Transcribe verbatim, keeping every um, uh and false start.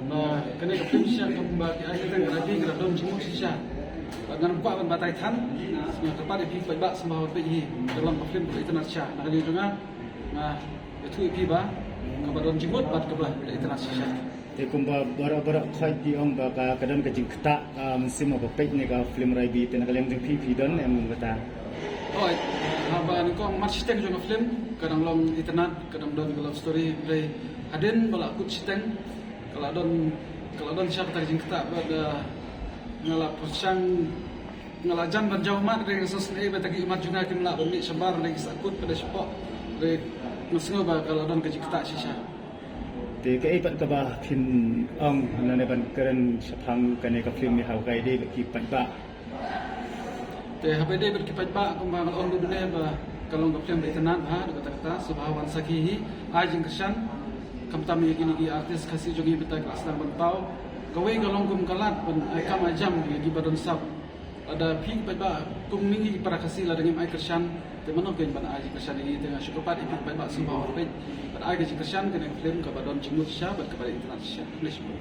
Ba kane ka film shisha kumba ki ai ka tang ka la phi ka la don jingmut shisha. Ba ngan kwah ban batai than. Nga kyrpad ïa phi paidbah sngewbha ban peit hi. Ka long ka film ka la itynnad shisha. Na ka liang jong nga nga ïathuh ïa phi ba kaba don jingmut bad kaba la itynnad shisha. Te kumba baroh baroh khoit ki ong ba ka, ka don ka jingktah, ah, mynsiem ba peit ne ka film Raibi, te na ka liang jong phi phi don em kata? Hooid, haba nyngkong mat shiteng jong ka film ka dang long itynnad, ka dang don ka love story, hynrei hadien ba la kut shiteng ka la don, ka la don shisha kata ka jingktah bad, ah, nga la pyrshang, nga la jan ban jaw ummat, hynrei nga sngewsynei ba kita ki ummat jong nga kim lah ban mih shabar, hynrei ki sah kut pat da shapoh, hynrei nga sngew ba ka la don ka jingktah shisha. Te kaei pat kaba phin ong lane ban kren shaphang kane ka film ïa ha u kai dei bad ki paidbah? Te haba dei bad ki paidbah kumba nga la ong mynne ba ka long ka film ba itynnad bha, da kata kata sngewbha wan sakhi hi, ai jingkyrshan khamtam ïa kine ki artist Khasi jong ngi mynta ki la sdang ban paw. Kawei ka long kum ka lad ban ai kam ai jam ïa kiba don sap. Lada phi ki paidbah kum ngi ki para Khasi lada ngim ai kyrshan, te mano kein ban ai jingkyrshan ïa ngi? Te nga shu kyrpad ïa phi ki paidbah sngewbha wan peit bad ai ka jingkyrshan kane ka film kaba don jingmut shisha bad kaba itynnad shisha. Khublei shibun.